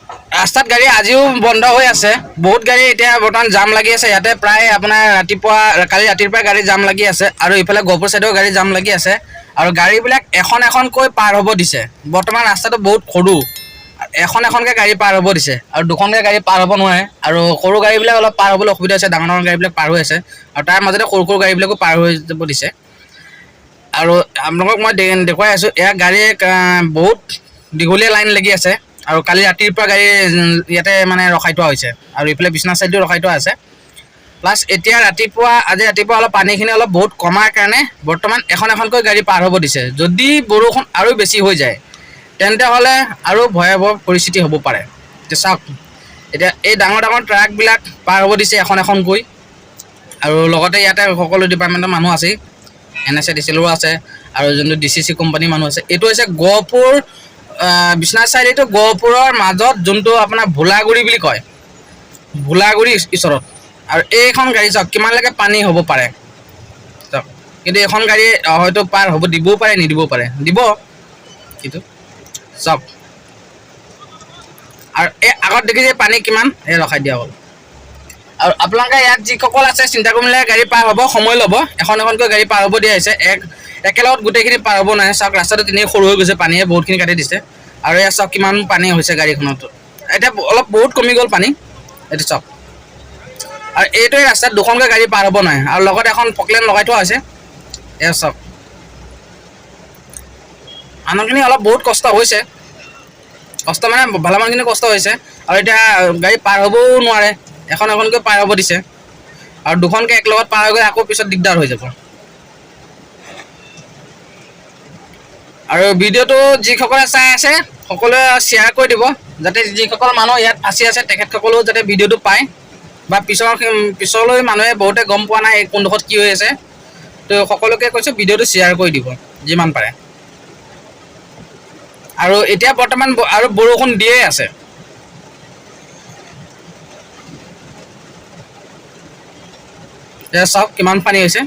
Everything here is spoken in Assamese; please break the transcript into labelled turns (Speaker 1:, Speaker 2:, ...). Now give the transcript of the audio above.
Speaker 1: ৰাস্তাত গাড়ী আজিও বন্ধ হৈ আছে, বহুত গাড়ী এতিয়া বৰ্তমান জাম লাগি আছে ইয়াতে। প্ৰায় আপোনাৰ ৰাতিপুৱা, কালি ৰাতিৰ পৰা গাড়ী জাম লাগি আছে। আৰু ইফালে গহপুৰ চাইডেও গাড়ী জাম লাগি আছে। আৰু গাড়ীবিলাক এখন এখনকৈ পাৰ হ'ব দিছে। বৰ্তমান ৰাস্তাটো বহুত সৰু, এখন এখনকৈ গাড়ী পাৰ হ'ব দিছে আৰু দুখনকৈ গাড়ী পাৰ হ'ব নোৱাৰে। আৰু সৰু গাড়ীবিলাক অলপ পাৰ হ'বলৈ অসুবিধা হৈছে, ডাঙৰ ডাঙৰ গাড়ীবিলাক পাৰ হৈ আছে। আৰু তাৰ মাজতে সৰু সৰু গাড়ীবিলাকো পাৰ হৈ যাব দিছে। আৰু আপোনালোকক মই দেখুৱাই আছোঁ, এয়া গাড়ী বহুত দীঘলীয়া লাইন লাগি আছে। আৰু কালি ৰাতিৰ পৰা গাড়ী ইয়াতে মানে ৰখাই থোৱা হৈছে। আৰু ইফালে বিশ্বনাথ চাইডেও ৰখাই থোৱা আছে। প্লাছ এতিয়া ৰাতিপুৱা, আজি ৰাতিপুৱা অলপ পানীখিনি অলপ বহুত কমাৰ কাৰণে বৰ্তমান এখন এখনকৈ গাড়ী পাৰ হ'ব দিছে। যদি বৰষুণ আৰু বেছি হৈ যায় তেন্তে হ'লে আৰু ভয়াৱহ পৰিস্থিতি হ'ব পাৰে। এতিয়া চাওক, এতিয়া এই ডাঙৰ ডাঙৰ ট্ৰাকবিলাক পাৰ হ'ব দিছে এখন এখনকৈ। আৰু লগতে ইয়াতে সকলো ডিপাৰ্টমেণ্টৰ মানুহ আছেই, এন এছ এ ডি চিলৰো আছে আৰু যোনটো ডি চি চি কোম্পানীৰ মানুহ আছে। এইটো হৈছে গহপুৰ, বিশ্বনাথ চাৰিআলিটো গহপুৰৰ মাজত যোনটো আপোনাৰ ভোলাগুৰি বুলি কয়, ভোলাগুৰি ওচৰত। আৰু এইখন গাড়ী চাওক কিমানলৈকে পানী হ'ব পাৰে চাওক। কিন্তু এইখন গাড়ী হয়তো পাৰ হ'ব দিবও পাৰে, নিদিবও পাৰে, দিব কিন্তু চাওক। আৰু এই আগত দেখিছে পানী কিমান, এই ৰখাই দিয়া হ'ল। আৰু আপোনালোকে ইয়াত যিসকল আছে চিন্তা কৰিব নালাগে, গাড়ী পাৰ হ'ব সময় ল'ব, এখন এখনকৈ গাড়ী পাৰ হ'ব দিয়া হৈছে। একেলগত গোটেইখিনি পাৰ হ'ব নোৱাৰে। চাওক ৰাস্তাটো তেনেই সৰু হৈ গৈছে, পানীয়ে বহুতখিনি কাটি দিছে। আৰু ইয়াত চাওক কিমান পানী হৈছে গাড়ীখনত। এতিয়া অলপ বহুত কমি গ'ল পানী, এইটো চাওক। আৰু এইটোৱে ৰাস্তাত দুখনকৈ গাড়ী পাৰ হ'ব নোৱাৰে। আৰু লগত এখন ফকলেন লগাই থোৱা হৈছে। এয়া চাওক, মানুহখিনি অলপ বহুত কষ্ট হৈছে, কষ্ট মানে ভালেমানখিনি কষ্ট হৈছে। আৰু এতিয়া গাড়ী পাৰ হ'বও নোৱাৰে, এখন এখনকৈ পাৰ হ'ব দিছে। আৰু দুখনকৈ একেলগত পাৰ হৈ গ'লে আকৌ পিছত দিগদাৰ হৈ যাব। আৰু ভিডিঅ'টো যিসকলে চাই আছে সকলোৱে শ্বেয়াৰ কৰি দিব, যাতে যিসকল মানুহ ইয়াত ফাঁচি আছে তেখেতসকলেও যাতে ভিডিঅ'টো পায়, বা পিছলৈ মানুহে বহুতে গম পোৱা নাই কোনডোখৰত কি হৈ আছে। তো সকলোকে কৈছোঁ ভিডিঅ'টো শ্বেয়াৰ কৰি দিব যিমান পাৰে। আৰু এতিয়া বৰ্তমান আৰু বৰষুণ দিয়ে আছে। এতিয়া চাওক কিমান পানী হৈছে।